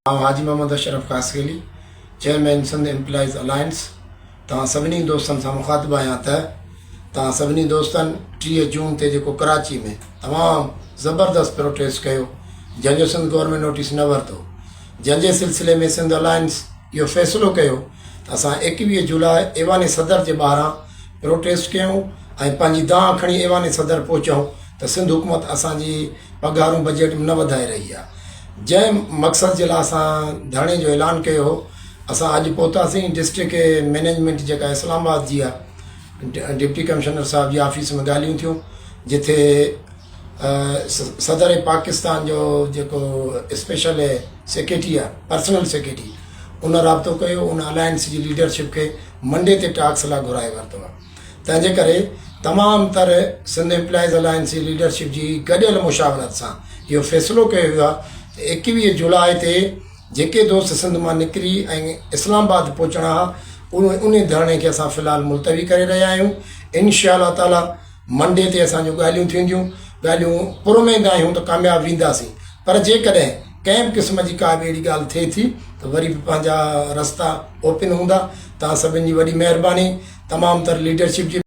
آئون Haji Muhammad Ashraf Khaskheli chairman Sindh employees alliance توهان سڀني دوستن سان مخاطب آهيان ته توهان سڀني دوستن 30 جون تي جيڪو ڪراچي ۾ تمام زبردست پروٽيسٽ ڪيو جنهن جو سنڌ گورنمينٽ نوٽيس نه ورتو جنهن جي سلسلي ۾ سنڌ الائنس اهو فيصلو ڪيو ته اسان 21 جولاء ايوان صدر جي ٻاهران پروٽيسٽ ڪيون ۽ پنهنجي دانهن کڻي ايوان صدر پهچون ته سنڌ حڪومت اسان جي پگهارون بجيٽ ۾ نه وڌائي رهي آهي جنهن مقصد جي لاء اسان ڌرڻي جو اعلان ڪيو هو اسان اڄ پهتاسين ڊسٽرڪٽ مئنيجمينٽ جيڪا اسلام آباد جي آهي ڊپٽي ڪمشنر صاحب جي آفيس ۾ ڳالهيون ٿيون جتي صدر پاڪستان جو جيڪو اسپيشل سيڪريٽري آهي پرسنل سيڪريٽري ان رابطو ڪيو ان الائنس جي ليڊرشپ کي منڊي تي ٽاڪس لاء گهرائي ورتو آهي تنهن جي ڪري تمام تر سنڌ ايمپلائيز الائنس جي ليڊرشپ جي گڏيل مشاورت سان اهو فيصلو ڪيو ويو آهي ته 21 جولاء تي جيڪي دوست سنڌ مان نڪري ۽ اسلام آباد پهچڻا ها انهي ڌرڻي کي اسان في الحال ملتوي ڪري رهيا آهيون انشاء الله تعالي منڊي تي اسان جون ڳالهيون ٿينديون ڳالهيون پراميد آهيون ته ڪامياب وينداسين پر جيڪڏهن ڪنهن به قسم جي ڪا به اهڙي ڳالهه ٿئي ٿي ته وري به پنهنجا رستا اوپن هوندا توهان سڀن جي وڏي مهرباني تمام تر ليڊرشپ جي.